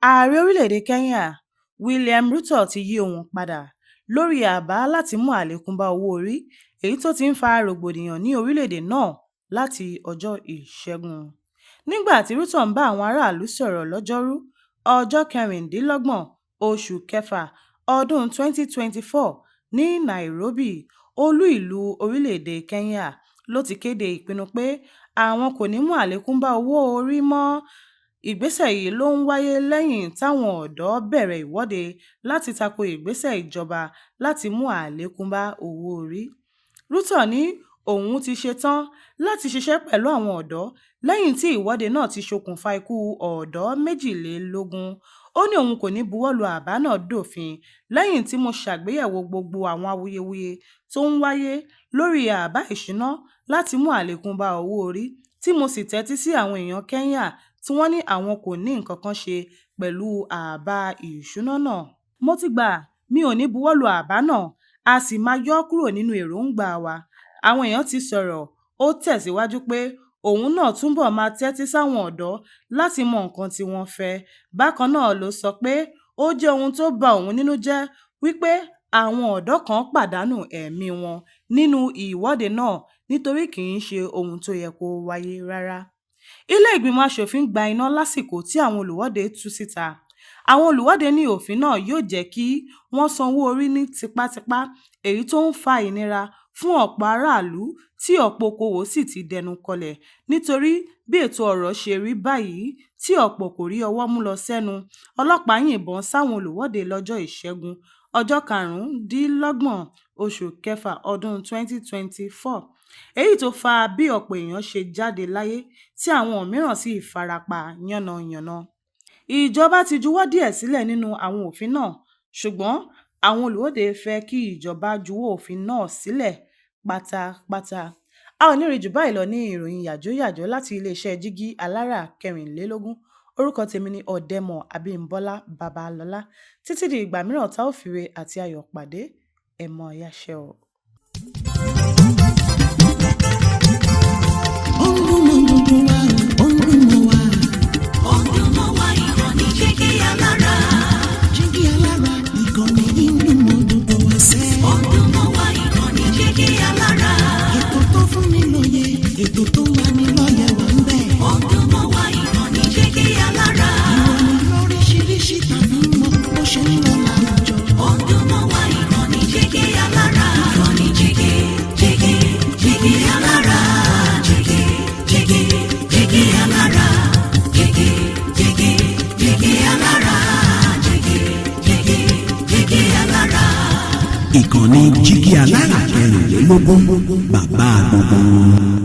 Ààrẹ orílẹ̀-èdè Kenya, William Ruto, ti yí ohùn padà lórí àbá láti mú àlékún bá owó-orí èyí tó ti ń fa rògbòdìyàn ní orílẹ̀-èdè náà láti ọjọ́ Ìṣẹ́gun. Nígbà tí Ruto ń bá àwọn aráàlú sọ̀rọ̀ lọ́jọ́rú, ọjọ́ 26 oṣù kẹfà ọdún 2024 ní Nairobi, olú-ìlú orílẹ̀-èdè Kenya, ló ti kéde ìpinnu pé àwọn kò ní mú àlékún bá owó-orí mọ́. Ìgbésẹ̀ yìí ló ń wáyé lẹ́yìn táwọn ọ̀dọ́ bẹ̀rẹ̀ ìwọ́de láti tako ìgbésẹ̀ ìjọba láti mú àlékún bá owó-orí. Ruto ní òun ti ṣetán láti ṣiṣẹ́ pẹ̀lú àwọn ọ̀dọ́ lẹ́yìn tí ìwọ́de náà ti ṣokùnfà ikú ọ̀dọ́ 22. Ó ní òun kò ní buwọ́lu àbá náà dófin lẹ́yìn tí mo ṣàgbéyẹ̀wò gbogbo àwọn awuyewuye tó ń wáyé lórí àbá ìṣúná láti mú àlékún bá owó-orí tí mo sì tẹ́tí sí àwọn èèyàn Kenya tí wọ́n ní àwọn kò ní nǹkankan ṣe pẹ̀lú àbá ìṣúná náà. Mo ti gbà mi ò ní buwọ́lu àbá náà, a sì máa yọ́ kúrò nínú èròńgbà wa. Àwọn èèyàn ti sọ̀rọ̀. Ó tẹ̀síwájú pé òun náà túbọ̀ máa tẹ́tí sáwọn ọ̀dọ́ láti mọ nǹkan tí wọ́n fẹ́. Bákan náà ló sọ pé ó jẹ́ ohun tó ba òun nínú jẹ́ wípé àwọn ọ̀dọ́ kan pàdánù ẹ̀mí wọn nínú ìwọ́de náà nítorí kì í ṣe ohun tó yẹ kó wáyé rárá. Ilé Ìgbìmọ̀ Aṣòfin gba iná lásìkò tí àwọn olùwọ́de tú síta. Àwọn olùwọ́de ní òfin náà yóò jẹ́ kí wọ́n sanwó orí ní tipátipá, èyí tó ń fa ìnira fún ọ̀pọ̀ aráàlú tí ọ̀pọ̀ okòwò sì ti dẹnu kọlẹ̀ nítorí bí ètò ọrọ̀ ṣe rí báyìí tí ọ̀pọ̀ kò rí ọwọ́ mú lọ sẹ́nu. Ọlọ́pàá yìnbọn sáwọn olùwọ́de lọ́jọ́ Ìṣẹ́gun, ọjọ́ 25 oṣù kẹfà ọdún 2024, èyí tó fa bí ọ̀pọ̀ èèyàn ṣe jáde láyé tí àwọn mìíràn sì fara pa yánnayànna. Ìjọba ti juwọ́ díẹ̀ sílẹ̀ nínú àwọn òfin náà, ṣùgbọ́n àwọn olùwọ́de fẹ́ kí ìjọba juwọ́ òfin náà sílẹ̀ pátápátá. A ò ní rí jù báyìí lọ ní ìròyìn yàjóyàjó láti iléeṣẹ́ Jígí Alára 24. Orúkọ tèmi ni Ọ̀dẹ́mọ̀ Abímbọ́lá Babalọ́lá. Títí di ìgbà mìíràn tá ò fìre àti ayọ̀ pàdé, ẹ mọ̀ yáṣẹ́ o. Ó ń dún mọ́ gbogbo wa o, ó ń dún mọ́ wa. Ó ń dún mọ́ wa, ìkànnì Jígí Alára. Jígí Alára, ìkànnì yìí ń dún mọ́ gbogbo wa sẹ́. Ó ń dún mọ́ wa, ìkànnì Jígí Alára. Ètò tó fún ni lóye, ètò tó ń lani lọ́yẹ̀ wà ń bẹ̀. Ó ń dún mọ́ wa, ìkànnì Jígí Alára. Ìròyìn lóríṣiríṣi tàbí mọ bó ṣe ń lọ láwùjọ. Ó ń dún mọ́ wa, ìkànnì Jígí Alára. Ìkànnì Jígí, Jígí, Jígí Alára. Jígí, Jígí, Jígí Alára. Jígí, Jígí, Jígí Alára. Jígí, Jígí, Jígí Alára. Ìkànnì Jígí Alára 24, bàbá gbogbo wọn.